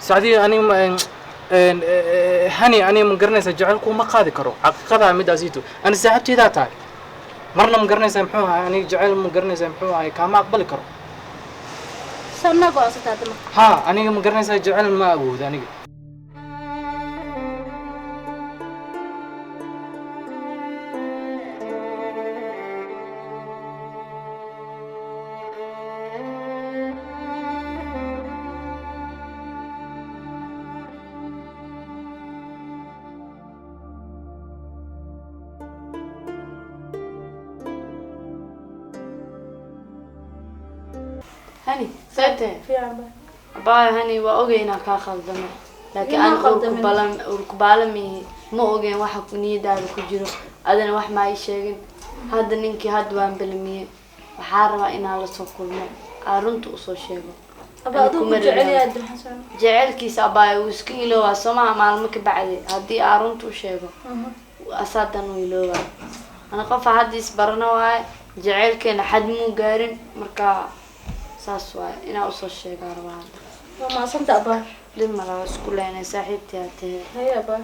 Sacdiyo, aniga ma hani, aniga ma garanaysaa, jacaylku ma qaadi karo xaqiiqada midaasiito. Ani saaxiibteydaa tahay, marna ma garanaysaa muxuu ahay, aniga jacayl ma garanaysaa muxuu ahay, kaama aqbali karo. Sanna go'aansataa hadda marka? Ha, aniga ma garanaysaa, jacayl ma awoodo aniga. Hani, sete. Fiican ba. Abaayo hani, waa ogay inaan kaa khaldamo, laakiin Inaa aan khaldamin. Urkubaalamihi ma ogeen waxa niyadaada ku jiro, adina wax maa ii sheegin. Hadda ninkii hadda waan balamiyey, waxaa rabaa inaan la soo kulmo, aan runta usoo sheego. Aba Ani aduu ku kuma jecel rabin. yahay hadda, maxaa socon? Jaceylkiisa abaayo wuu iska iloowaa somaha maalmo ka bacdi haddii aan runta u sheego, asaadan uu iloowaa. Ana qofa hadda isbarano waaye, jaceylkeena xad muu gaarin, marka saas waaye, inaa usoo sheegaa rabaa hadda. Waa mahadsanta abaa. Dhib ma laha, isku leenay, saaxiibtii aa tahay. Haye abaa.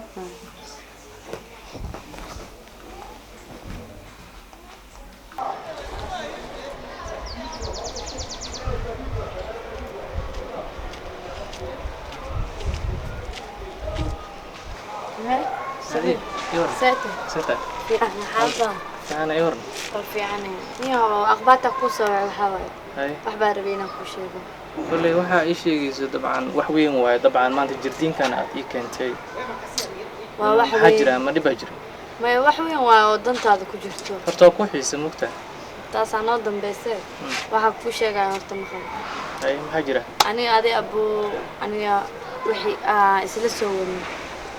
Sacdiyo, ii waran. Saate. Seta. Fiican, maxaa? Fiican, ii waran. War fiican niyo, akhbaarta kuu soo wacay waxaa waaye Hay. wax baa rabay inaan kuu sheego. Kolley waxaa ii sheegaysa dabcan wax weyn waaye, dabcan maanta jirdiinkan aad ii keentay. Waa wax Maxaa weyn. jira? Ma dhib baa jira? Maya, wax weyn waaye oo dantaada ku jirto. Horta waa ku xiisa mugta. Taasaa noo dambayse, waxaa kuu sheegaya horta maqal. Hay, maxaa jira? Aniga adi abuu, aniga wixii aa isla soo wadnay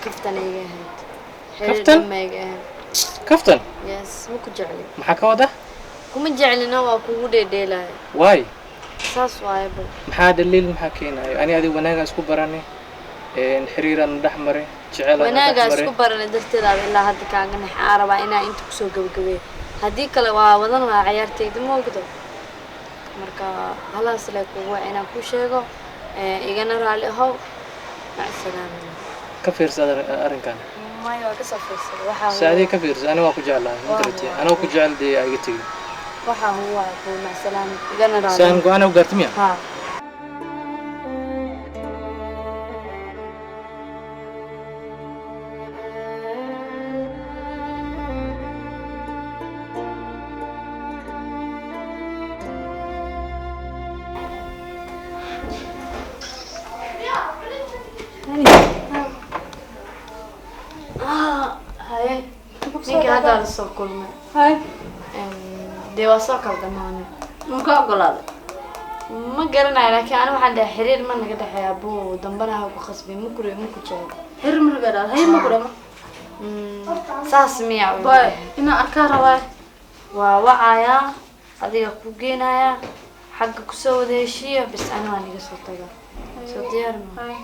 kaftan iga ahayd. Xiriir Kaftan? dhan ma iga ahayd. Kaftan? Yes, ma ku jecli. Maxaa ka wada? Kuma jeclina, waa kugu dheedheelaya. Waay. Saas waaye bal. Maxaa dhaliil, maxaa keenayo? Ani adiga wanaagaan isku baranay, xiriiraan dhex maray, jecel aan Wanaagaa dhex maray. Isku baranay darteedaaba ilaa hadda kaaga nax aa rabaa inaa inta kusoo gabagabeeyo, haddii kale waa wadan lahaa ciyaartayda, ma ogdo. Marka halaas le kugu waa inaan kuu sheego, igana raali ahow, macsalaama. Ka fiirsa arrinkan. Maya, waa kasoo fiirsada waxaa. Saacadii ka fiirsa, ani waa ku jeclahay, ma Waa garatay? waa. Anoo ku jecel dee iga tegin. Waxaa huwa kuu macsalaama, igana raali. Saan go-aan u gaartay miya? Haa. Haye, ninkii haddaa la soo kulmay. Hay. Dee waa soo kala dhamaanay. Ma ka ogolaaday? Ma garanayo, laakiin ani waxaan dhahay xiriir ma naga dhexeeya abuu, dambana ha ku khasbin, ma kuri ma ku jecel. Xiriir ma rabaa dhaad? Haye, ma ku dhama? Saas miya u Baay, dhahay. Inaan arkaa rabaa. Waa wacayaa, adiga ku geenayaa, xagga kusoo wada heshiiya bis, ani waan iga soo tagaa, soo diyaar ma? Hay.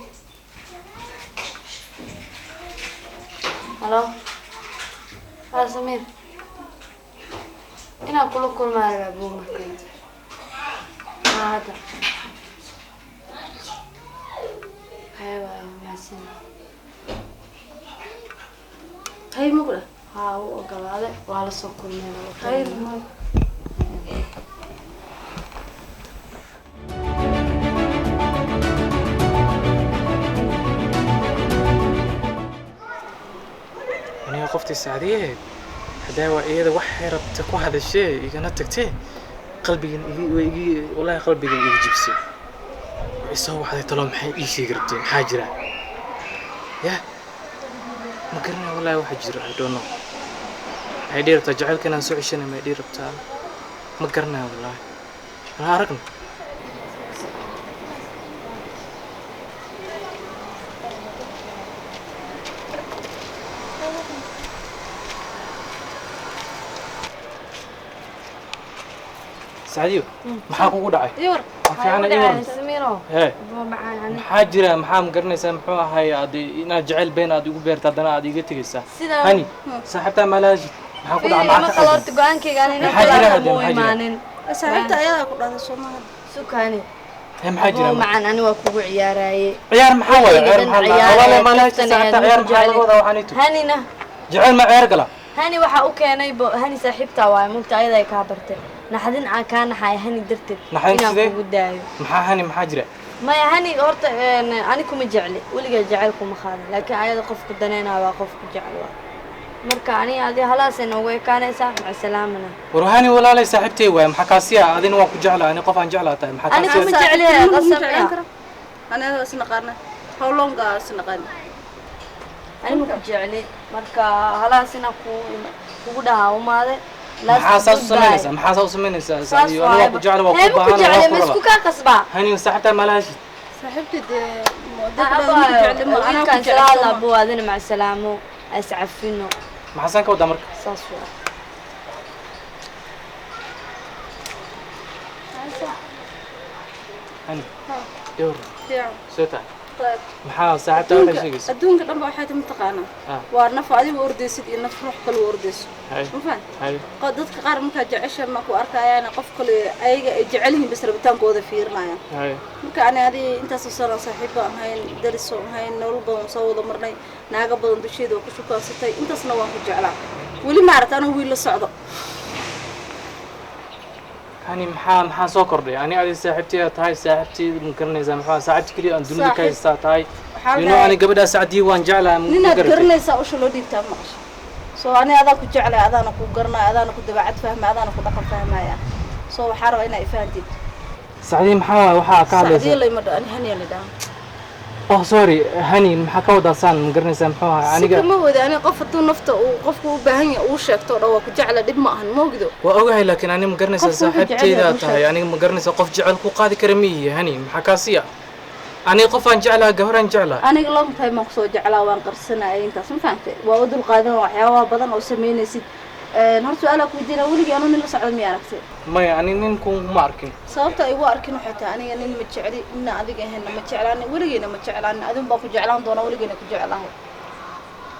Halo, haa Samiir, inaan kula kulmaa rabaa abuu marka, haa hadda. Haye waayo, mahadsan. Haye, ma ku dhah? Haa, wuu ogolaaday, waa la soo kulmeen. Haye. Aniga qoftii saacadiyaheed haddaa waa iyada waxay rabta ku hadashee, igana tagtee, qalbigan igi way igi, wallaahi qalbigan iga jibsay. Way soo waxday talo, maxay ii sheegi rabtay? Maxaa jira? Yah, ma garanaya wallaahi waxa jiro. I don't know. Maxay dhihi rabtaa? Jacaylka inaan soo ceshanay may dhihi rabtaa? Ma garanayo wallaahi, anaa aragna. Sacdiyo, maxaa kugu dhacay? Ii war. Waa fiican, ii waran. Samiiro. Hee. Abuu macaan ani. Maxaa jira? Maxaa ma garanaysaa muxuu ahay aad inaad jecel been aad igu beerta, haddana aad iga tegaysaa? Sidaa- Hani, saaxiibtaa maalaashid, maxaa ku dhacay? ma Maxaa ka qalo qaldan? Horta go-aankayga ani Maxaa jira hadda? mu Maxaa jira? imaanin. Saaxiibta ayadaa ku dhahday soo maaha? Sukani. Maxaa jira? Macan, ani waa kugu ciyaaraaye. Ciyaar maxaa waaye? Ciyaar maxaa la walaal ma laha saaxiibta? Ciyaar maxaa laga wadaa waxaan ito? Hanina Jacayl ma ciyaar gala? Hani waxaa u keenay Hani saaxiibtaa waaye, mugta ayada ay kaa bartay naxdin aan kaa naxay Hani darteed Naxdin inaan sidee? kugu daayo. Maxaa Hani, maxaa jira? Maya, Hani horta ani kuma jecli, weligaa jecel kuma qaadin, laakiin ayada qofku daneynaa waa qofku jecel waa. Marka ani adi halaasay noogu ekaanaysaa, maca salaamana. War hani walaalay saaxiibtay waaye, maxaa kaasiya? Adina waan ku jeclaa, ani qof aan jeclaa tahay, maxaa Ani kaasiya? kuma jecli, qasab jeclaan ya. Karo anaga is naqaana, how long aa is naqaana? Ani ma ku jecli, marka halaas inaan ku kugu dhahaa umaade. Maxaa saas u samaynaysaa? Maxaa saas u samaynaysaa? Saas Sacdiyo, ani waa ku jecla, waa ku ku baahan, jecli waa ma ku isku rabaa. kaa qasbaa? Hani saaxiibtaa ma laha heshid? Saaxiibtay dee dadka ma anaa ku Wiilkaan jecel. sala hadla buu, adina maca salaamo, iscafino. Maxaa saan ka wadaa marka? Saas waa. Hani dhowr Fiican. Soo tahay? Qayb. Maxaa saaxiibtaa waxay sheegaysaa? Adduunka dhan ba waxay tahay mataqaanaa? Ah. Waa naf adigu ordaysid iyo naf ruux kale u ordayso. Hay. Ma fahan? Hay. Dadka qaar markaa jecesha ma ku arkayaan qof kale, ayaga ay jecel yihiin bas rabitaankooda fiirinayaan. Hay. Marka ani adi intaasoo sano saaxiibo aan ahayn, darisoo ahayn, nolol badan soo wada marnay, naago badan dusheeda waa ku shukaansatay, intaasna waan ku jeclaa. Weli maaragta anuu wiil la socdo. Hani maxaa soo kordhay? Ani adi saaxiibtay tahay, saaxiibtay ma garanaysaa? Maxaa saaxiibta keliya aan dunida ka Saaxiib. haystaa tahay? Waxaa You know, la ani gabadhaa Sacdiyo waan jeclahay, ma ninaad garatay? Garanaysaa usha loo dhiibtaa maqasho. Soo ani adaa ku jeclay, adaana ku garanaya, adaana ku dabeecad fahmaya, adaana ku dhaqan fahmaya. Soo waxaa rabaa inaa ifahantid. Sacdiyo maxaa waaye waxaa ka Sacdiyo hadlaysaa? Layma dho, ani Haniya la dhaha. Oh sorry Hani, maxaa ka wadaa saan? Ma garanaysaa muxuu ahaa aniga? Aniga ma wada, ani qof hadduu nafta uu qofku u baahan yahay uu sheegto oo dhan waa ku jecla, dhib ma ahan, moogdo. Waa ogahay, laakiin ani ma garanaysaa Qofku wuxuu jecel yahay saaxiibtaydaa uu tahay. sheegto. Aniga ma garanaysaa qof jecel ku qaadi kara ma ihi. Hani maxaa kaasiya? Aniga qof aan jeclaha, gabaraan jeclaha. Aniga long time aan kusoo jeclaa, waan qarsanayay intaas, ma fahantay? Waa u dulqaadan waxyaabaha badan oo samaynaysid. Horta su-aalaa ku weydiina, weligii anuu nin la socdo miya aragtay? Maya, ani ninku ma arkin. Sababta ay igu arkin waxay tahay aniga nin ma jecli, nina adiga ahaynna ma jeclaanin, weligeena ma jeclaanin, adin baan ku jeclaan doonaa, weligeena ku jeclahay.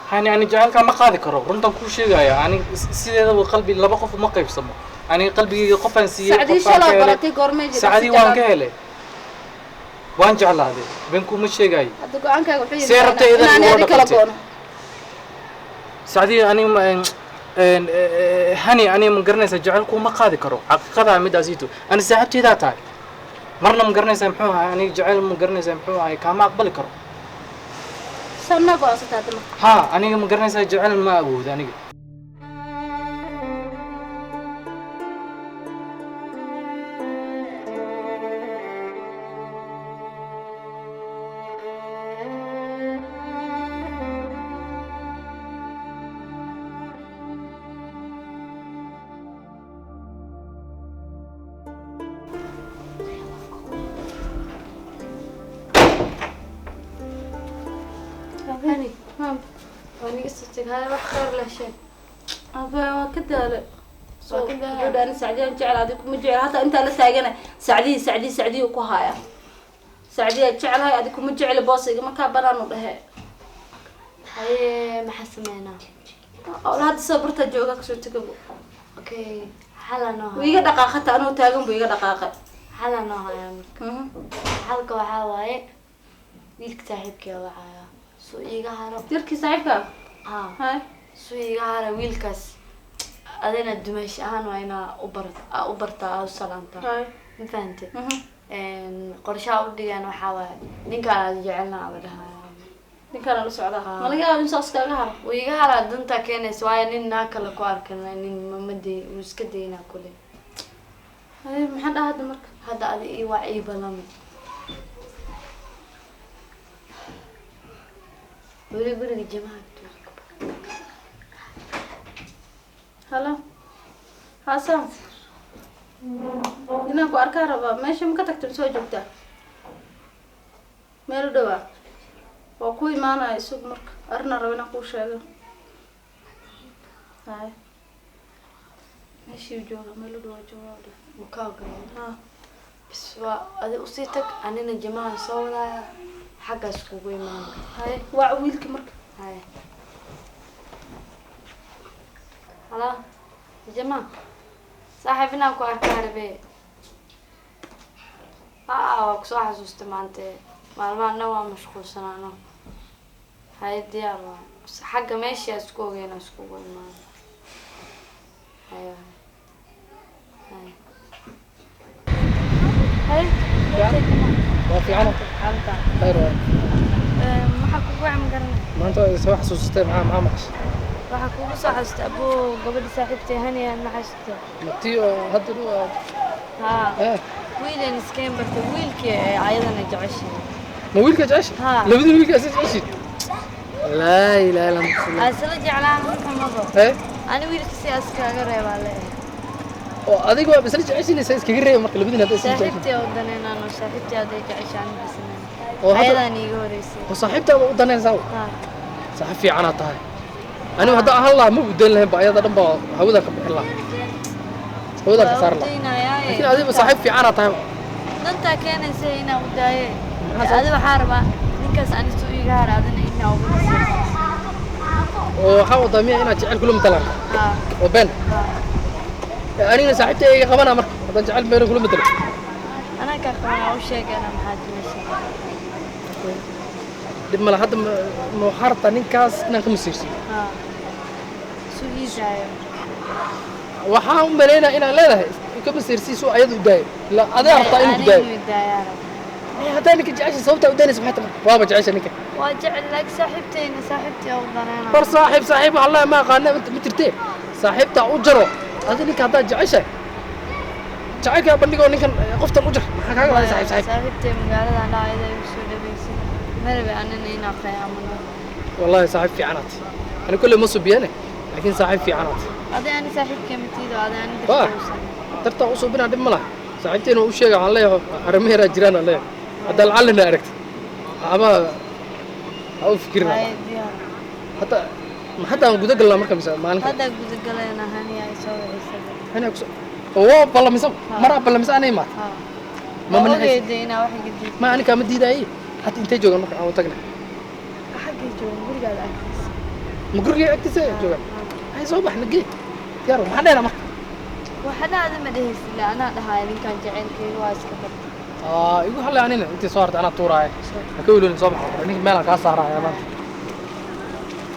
Hani, ani jecelkaa ma qaadi karo, runtan kuu sheegaya. Ani sideedaba qalbi laba qof uma qaybsamo. Aniga qalbigayga qofaan siiyey, Sacdii qofaan ka shalaa helay. Baratay goormay jirta? Sacdii waan ka helay, waan jeclaaday, been kuma sheegayo. Hadda go-aankaaga wuxuu See rabtay idan inaan igu adi kala dhaqantay. goono. Sacdii ani ma hani ani ma garanaysaa jecel kuma qaadi karo, xaqiiqadaa midaasiito. Ani saaxiibtaydaa tahay, marna ma garanaysaa muxuu ahay, aniga jecel ma garanaysaa muxuu ahay, kaama aqbali karo. Sanaa go-aansata hadda marka? Ha, aniga ma garanaysaa jecel ma awoodo aniga. Hani waa niga soo teg, hada wax khayr leh sheeg. Aba waa ka daale. Waa ka daalay. Wuxuu dhahay Sacdiyaan jecel, adi kuma jecel. Hataa intaa la taagana Sacdiyi, Sacdiyi, Sacdiyi ku haya. Sacdiyaa jecelahay, adi kuma jecel, boos igama kaa banaanu dhehe. Haye, maxaa sameynaa? Ola hadda soo bartaa jooga, kasoo tegabo. Okay, xala noo Wuu iga dhaqaaq, hataa anuu taagan buu iga dhaqaaqay. Xala noo haya marka. Xalka waxaa waaye wiilka saaxiibkee wacaya suu iiga haro. Yarkii saaxiibka? Ha. Hay. Suu iiga haro wiilkaas, adina dumeesh ahaan waa inaa u bar aa u bartaa, aa u salaamtaa. Hay. Ma fahantay? Qorshaha u dhigaan waxaa waaye ninkaan aad jecelna aba dhahaya. Ninkaana la socdaa? Ah. Ma laga yaaba in saas kaaga haro? Wuu iga haraa, dantaa keenaysa, waayo nin naa kale ku arkan nin mama day, wuu iska daynaa kule. Hay, maxaan dhaha hadda marka? Hadda adi ii waa ii balami, weli guriga jamaha. Halo Xasan, inaan ku arkaa rabaa. Meesha ma ka tagtay? Soo joogtaa meel u dhawaa? Waa ku imaanaya, isug marka arrinaa raba inaan kuu sheego. Hay, meeshii jooga, meel u dhawaa jooga u dheh. Mukaa ogolaa? Ha. Bis waa adi usii tag, anina jamahan soo wadaaya, xaggaas kugu imaana. Hay, waa wiilka marka. Haya. Halo, jama, saaxiib, inaan ku arkaa rabee. Haa, waa kusoo xasuustay maanta. Maalmahan dhan waa mashquulsanaano. Haye, diyaar waa. Xagga meeshii aan isku ogeyn aan iskugu imaano. Haye, haye, haye. Waa fiicana, khayr waay. Maxaa kugu cam garanay? Maanta waa soo xasuusatay, maxaa maqashay? Waxaa kugu soo xasuustay, aboo, gabadha saaxiibtay Haniya, ma xasuustay? Matii oo hadda dhow Haa. Eh. Wiilan iskeen bartay, wiilkii ee ayadana jeceshahay. Ma wiilka jeceshay? Haa. Labadii wiilka is jeceshay? Laa ilaaha illa anta. Asla jeclaan muxamado. Eh. Ani wiilka si askaaga reebaa leeyahay. Oo adiga waa isla jeceshinaysa, iskaga reeba marka labadiin hadda isla jeceshin. Saaxiibtay oo daneynaan oo saaxiibtay hadday jeceshahay ani bisaneen. Oo hadda ayadaan iiga horeysay. Oo saaxiibtaada u danaynaysaa? Haa. Saaxiib fiicanaad tahay. Anigu haddaan ahaan lahaa ma u dayn lahayn ba, ayada dhan baa hawada ka bixin lahaa, hawada ka saar lahaa. Laakiin adiga saaxiib fiicanaad tahay. Dantaa keenaysa inaan u daaye. Maxaa? Adi waxaa rabaa ninkaas anisu iiga hara, adina inaa ugu Oo waxaa wadaa miya inaad jecel kula matalaan? Haa. Oo been. Haa. Anigana saaxiibtay iga qabanaa marka haddaan jecel meelo kula matalo. Anaa kaa qabanaa, u sheegana maxaad meesha. Dhib male. Hadda ma waxaa rabtaa ninkaas inaan ka masiirsiiyo? Haa, su ii daayo. Waxaan u malaynaya inaad leedahay ka masiirsii suu ayada u daayo, ilaa adaa rabtaa inuu ku daayo. Anigu daayaa rabaa. Eh, haddaa ninka jecesha, sababtaa u daynaysa maxay tahay? Waaba jecesha ninka. Waa jecel, laakiin saaxiibtayna, saaxiibtay oo daneynaa. Bar saaxiib, saaxiib wallahi ma aqaana, ma jirtee saaxiibtaa u jaro. Adi ninka haddaad jeceshahay, jacaylkaa bandhigoo ninkan qoftan u jar. Maxaa kaaga dhacay saaxiib, saaxiib? Saaxiibtay magaaladan dhacayda igu soo dhaweysay, ma rabi anina inaa qiyaamano. Wallahi saaxiib fiicanaad. Ani kolley ma subiyane, laakiin saaxiib fiicanaad. Aday ani saaxiibkay matiido, aday ani Waa. darta uusan. Dartaa u subinaa, dhib ma laha. Saaxiibteena u sheega, waxaan leeyahay arrimo yaraa jiraan aan leeyahay. Haddaa lacallina aragtid ama ha u fikirin. Haye, diyaar. Hadda ma hadda aan guda galnaa marka mise maalinka? Haddaa gudagalayna, Haniya ay soo wacisay. Hani ku oo waa ballamisa, maraa ballamisa anay imaat. Haa. Ma ma manacaysa? Ogeyda inaa wax iga diid. Ma anikaa ma diidaaye. Hadda intay joogaan marka aan u tagna? Xaggay joogan, gurigaada agtiisa. Ma guriga agtiisa joogaan? Hay, soo bax, nagee diyaar. Maxaa dheena marka? Waxna ada ma dhehaysid, la anaa dhahaaya ninkan jacaylkayga waa iska bartay. Aa, igu hadlay anina intii soo hartay anaa tuuraaya. Ha ka welwelin, soo baxa, ninka meelaan kaa saaraya maanta.